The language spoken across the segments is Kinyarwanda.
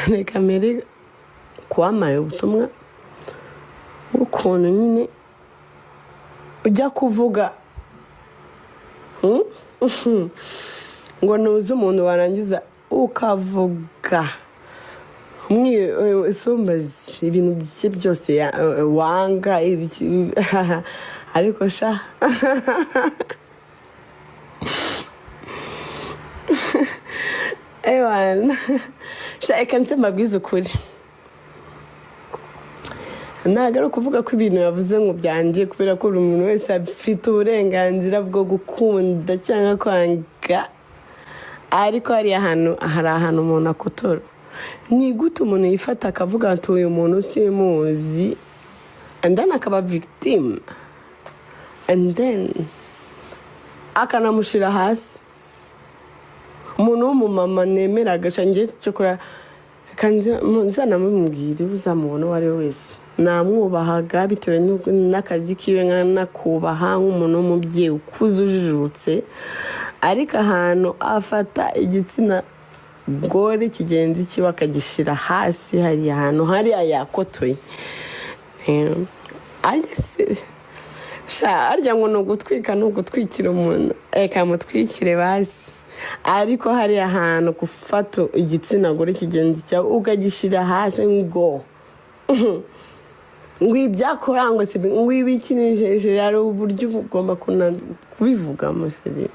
Reka mbere kuwamaye ubutumwa bw'ukuntu nyine ujya kuvuga ngo ntuzi umuntu, warangiza ukavuga isumbazi ibintu bye byose wanga ariko sha ewana sha, reka nse mbabwize ukuri, ntabwo ari ukuvuga ko ibintu yavuze ngo byangiye, kubera ko buri muntu wese afite uburenganzira bwo gukunda cyangwa kwanga, ariko hariya hantu hari ahantu umuntu akotora. Ni gute umuntu yifata akavuga ati uyu muntu simuzi, and then akaba victim, and then akanamushyira hasi? Umuntu w'umumama nemeraga njye, cyokora nzanamubwira, uzamubona uwo ari we wese, namwubahaga bitewe n'akazi kiwe, nkanakubaha nk'umuntu w'umubyeyi ukuze ujijutse, ariko ahantu afata igitsina gore kigenzi kiwe akagishyira hasi, hariya hantu hariya yakotoye. Arya sha, harya ngo ni ugutwika, ni ugutwikira umuntu, reka mutwikire basi, ariko hariya hantu gufata igitsina gore kigenzi cyawe ukagishyira hasi ngo ibyakora ngo si ngo ibikinisheje, hari uburyo ugomba kubivugamo chéri.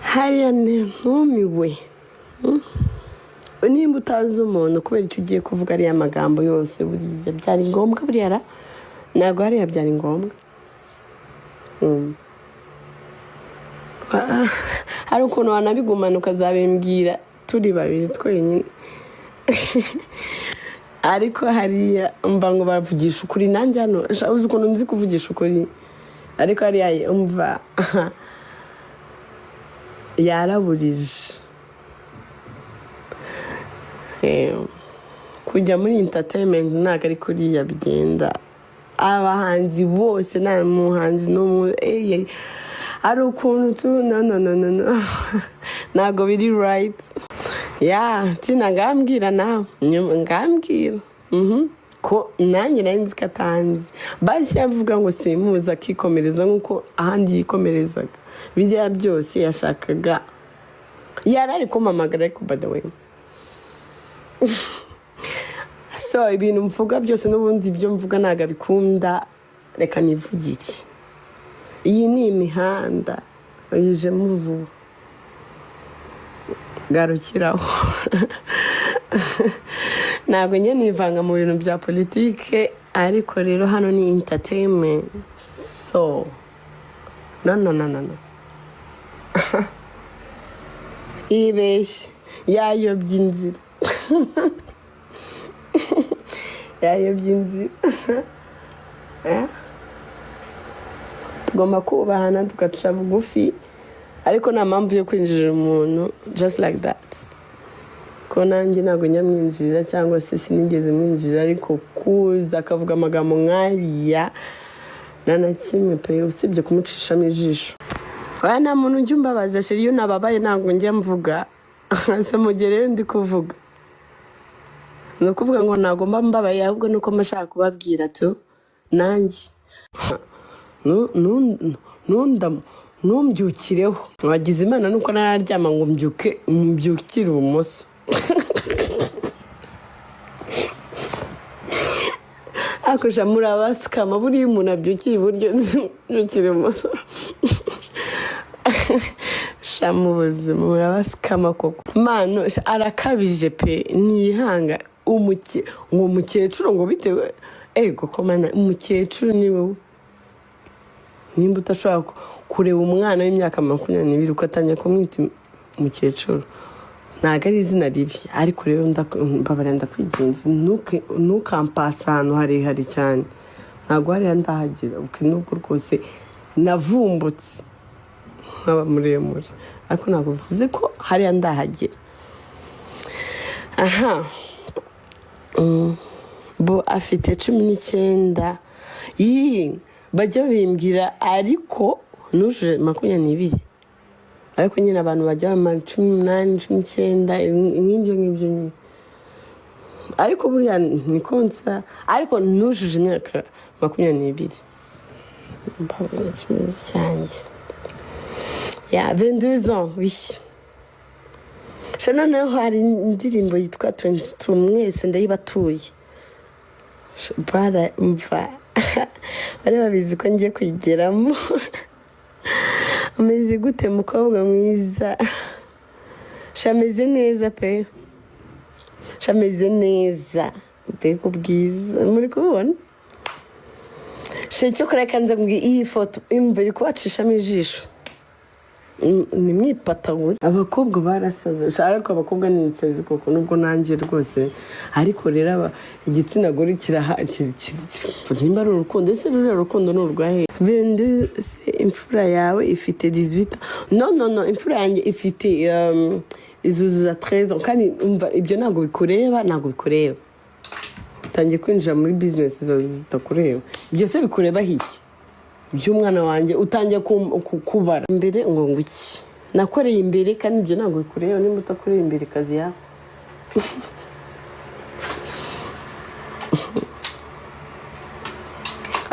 Hariya ntumiwe. Nimba utazi umuntu, kubera icyo ugiye kuvuga ariya magambo yose? Buriya byari ngombwa? Buriya ra ntabwo hariya byari ngombwa. Hari ukuntu wanabigumana ukazabimbwira turi babiri twenyine, ariko hariya mva ngo baravugisha ukuri. Nanjye hano sha, uzi ukuntu nzi kuvugisha ukuri, ariko hariya umva yaraburije. Kujya muri entertainment ntabwo ari kuriya bigenda. Abahanzi bose, nta muhanzi n'umwe hari ukuntu tu, no, no, no, no, no, ntabwo biri right. Ya Tina, ngambwira nawe ngambwira ko nanjye nari nzi ko atanzi, basi yavuga ngo simuzi akikomereza nk'uko ahandi yikomerezaga. Biriya byose yashakaga yari ari kumpamagara, ariko by the way, so ibintu mvuga byose n'ubundi ibyo mvuga ntabwo abikunda. Reka nivugire, iyi ni imihanda uyijemo vuba, garukiraho. Ntabwo njye nivanga mu bintu bya politike, ariko rero hano ni entertainment, so no, no, no, no, no, yibeshye, yayobye inzira, yayobye inzira. Eh? Tugomba kubahana, tugaca bugufi, ariko nta mpamvu yo kwinjirira umuntu just like that, ko nanjye ntabwo nyamwinjirira cyangwa se sinigeze mwinjirira, ariko kuza akavuga amagambo nk'ariya, nta na kimwe pe, usibye kumucishamo ijisho. Oya, nta muntu ujya umbabaza chéri. Iyo nababaye ntabwo njya mvuga. Se mu gihe rero ndi kuvuga, ni ukuvuga ngo ntabwo mba mbabaye, ahubwo ni uko mba nshaka kubabwira tu nanjye ntumbyukireho. Wagize Imana nuko nararyama ngo mbyuke mbyukire ibumoso. Akoresha muri abasikama, buriya umuntu abyukiye iburyo, mbyukire ibumoso. Sha, mu buzima murabasikama koko. Mano sha, arakabije pe, ntiyihanga ngo umukecuru, ngo bitewe ego ko mana, umukecuru ni wowe. Nimba udashobora kureba umwana w'imyaka 22 ugatangira kumwita umukecuru, ntabwo ari izina ribi, ariko rero mbabarira, ndakwinginze, ntukampase ahantu harehare cyane. Ntabwo hariya ndahagera. Okay, nubwo rwose navumbutse nkaba muremure, ariko ntabwo bivuze ko hariya ndahagera. Aha bo afite 19, yii bajya bimbwira, ariko nujuje 22. Ariko nyine abantu bajya bamara 18, 19, nk'ibyo ngibyo nyine. Ariko buriya ni konsa, ariko nujuje imyaka 22. Mbabwira ikibazo cyanjye ya 22 ans, oui. Sha, noneho hari indirimbo yitwa 22, mwese ndayibatuye. Bara mva bari babizi ko ngiye kuyigeramo. Umeze gute, mukobwa mwiza? Sha, ameze neza pe. Sha, ameze neza. Mbega ubwiza muri kubibona! Sha, cyo kureka nze mbwi iyi foto imva iri kubacishamo ijisho. Nimwipatagure abakobwa barasaze. Sha, ariko abakobwa ni insazi koko, nubwo nanjye rwose. Ariko rero igitsina gore kiraha nimba ari urukundo, ese ruriya rukundo ni urwahe? Bindi se, imfura yawe ifite 18? No, no, no, imfura yanjye ifite izuzuza 13 ans. Kandi umva, ibyo ntabwo bikureba, ntabwo bikureba. Utangiye kwinjira muri business zawe zitakureba. Ibyo se bikurebaho iki by'umwana wanjye? Utangiye kubara imbere ngo iki nakoreye imbere, kandi ibyo ntabwo bikureba nimba utakoreye imbere kazi yawe.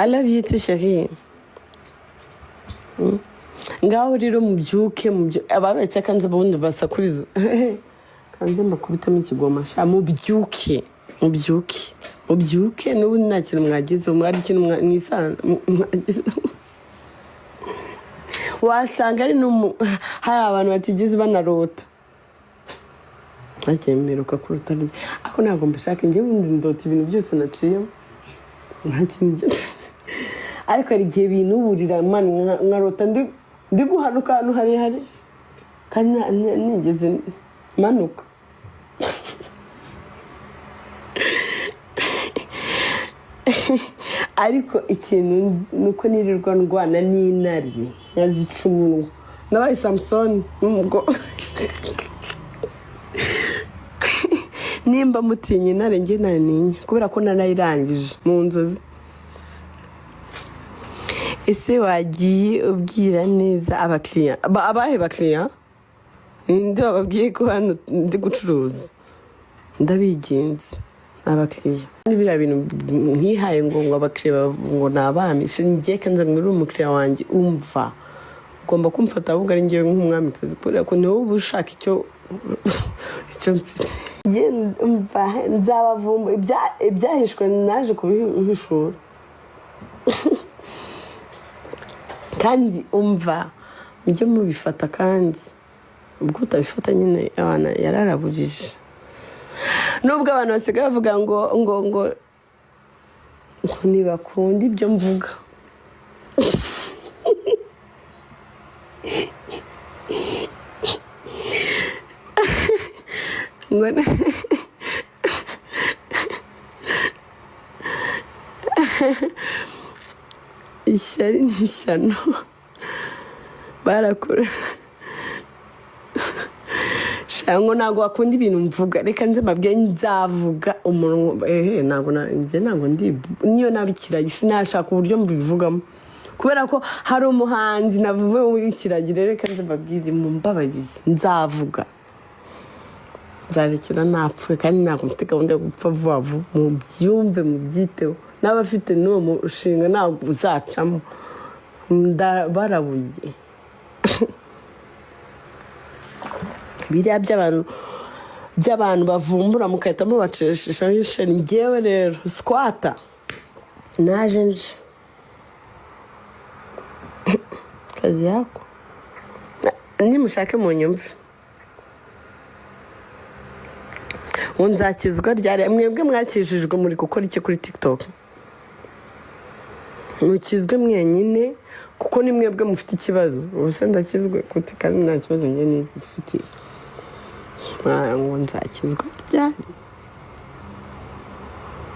I love you too, chérie. Ngaho rero mubyuke, abaretse kanze ubundi basakuriza, kanze mbakubitamo ikigoma. Sha, mubyuke, mubyuke, mubyuke. N'ubundi nta kintu mwagezeho, mwari ikintu mwagezeho. Wasanga ari hari abantu batigeze banarota. Ntakemeruka kuruta rye, ariko ntabwo mbishaka. Njyewe ubundi ndota ibintu byose naciyemo, nta kintu ariko hari igihe binuburira, man, nkarota ndi guhanuka ahantu harehare kandi nigeze manuka. Ariko ikintu nzi ni uko nirirwa ndwana n'intare nkazica umunwa. Nabaye Samusoni n'umugore. Nimba mutinya intare, njye nayo ntinya, kubera ko narayirangije mu nzozi. Ese wagiye ubwira neza abakiriya? Abahe bakiriya? Ninde wababwiye ko hano ndi gucuruza? Ndabigenza abakiriya. Biriya bintu nkihaye ngo abakiriya ngo ni abami. Ngiye kanza ngo uri umukiriya wanjye, umva, ugomba kumfata ahubwo ari ngewe nk'umwamikazi, kubera ko niwowe uba ushaka icyo mfite. Umva, nzabavumba. Ibyahishwe naje kubihishura. Kandi umva, mujye mubifata, kandi ubwo utabifata nyine abana yararaburije. Nubwo abantu basigaye bavuga ngo ntibakunda ibyo mvuga. Ngo ishyari ni ishyano, barakura ngo ntabwo bakunda ibintu mvuga. Reka nze mbabwire, nzavuga umunwa ehe. Ntabwo njye ntabwo ndi niyo naba ikiragi, sinashaka uburyo mbivugamo, kubera ko hari umuhanzi navuwe w'ikiragi. Rero reka nze mbabwire, mumbabarire, nzavuga, nzarekera napfuye, kandi ntabwo mfite gahunda yo gupfa vuba vuba. Mubyumve, mubyiteho, n'abafite n'uwo mushinga ntabwo uzacamo. Barabuye biriya by'abantu bavumbura mugahita mubacishije. Njyewe rero squata naje nje kazi yako, nimushake munyumve ngo nzakizwa ryari. Mwebwe mwakijijwe muri gukora iki kuri TikTok? Mukizwe mwenyine, kuko ni mwebwe mufite ikibazo. Ubu se ndakizwe gute kandi nta kibazo njye nifitiye? Ngo nzakizwa ryari?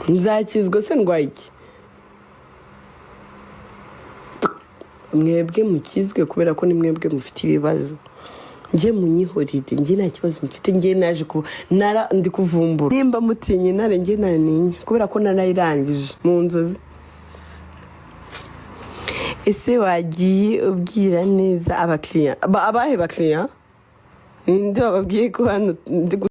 Nzakizwa se ndwaye iki? Mwebwe mukizwe, kubera ko ni mwebwe mufite ibibazo. Njye munyihorere, njye nta kibazo mfite. Njye naje ku nara ndi kuvumbura. Nimba mutinya intare, njye nayo ntinya, kubera ko narayirangije mu nzozi. Ese wagiye ubwira neza abakiriya? Abahe bakiriya? Ninde wababwiye ko hano ndi?